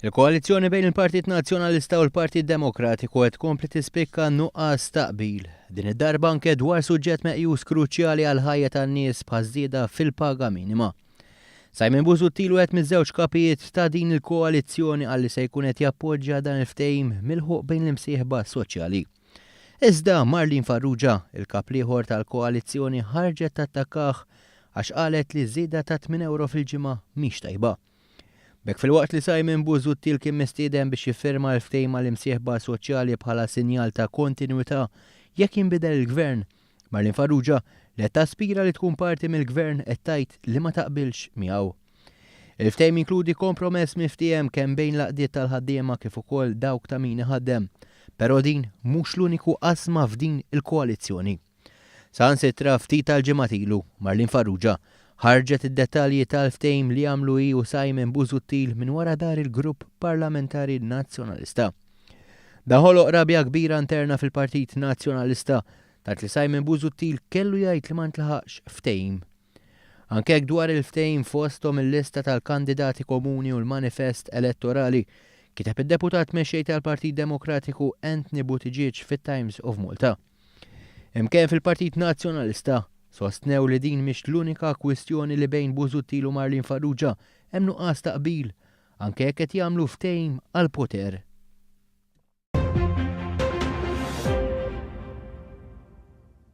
Il-koalizzjoni bejn il-Partit Nazzjonalista u l-Partit Demokratiku qed tkompli tispikka nuqqas ta' qbil. Din id-darba anke dwar suġġett meqjus kruċjali għall-ħajja tan-nies bħaż-żieda fil-paga minima. Simon Busuttil wieħed miż-żewġ kapijiet ta' din il-koalizzjoni qal li se jkun qed jappoġġja dan il-ftehim milħuq bejn l-imsieħba soċjali. Iżda Marlene Farrugia, il-kap l-ieħor tal-koalizzjoni ħarġet tattakkah għax qalet li żieda ta' tmien ewro fil-ġimgħa mhix tajba. B'hekk filwaqt li Simon Busuttil kien mistieden biex jiffirma l-ftehim mal-imsieħba soċjali bħala sinjal ta' kontinwità jekk jinbidel il-Gvern, Marlene Farrugia, li qed taspira li tkun parti mill-Gvern qed tgħid li ma taqbilx miegħu. Il-ftehim jinkludi kompromess miftiehem kemm bejn l-għaqdiet tal-ħaddiema kif ukoll dawk ta' min iħaddem. Però din mhux l-uniku qasma f'din il-koalizzjoni. Saħansitra ftit tal-ġimgħat ilu, Marlene Farrugia ħarġet id-dettalji tal-ftehim li għamlu hi u Simon Busuttil minn wara dar il-Grupp Parlamentari Nazzjonalista. Dan ħoloq rabja kbira interna fil-Partit Nazzjonalista tant li Simon Busuttil kellu jgħid li ma ntlaħaqx ftehim. Anke hekk dwar il-ftehim fosthom il-lista tal-kandidati komuni u l-manifest elettorali, kiteb id-Deputat Mexxej tal-Partit Demokratiku Anthony Buttigieg fit-Times of Malta. Imkien fil-Partit Nazzjonalista sostnew li din mhix l-unika kwistjoni li bejn Busuttil u Marlene Farrugia hemm nuqqas ta' qbil, anke jekk qed jagħmlu ftehim għall-poter.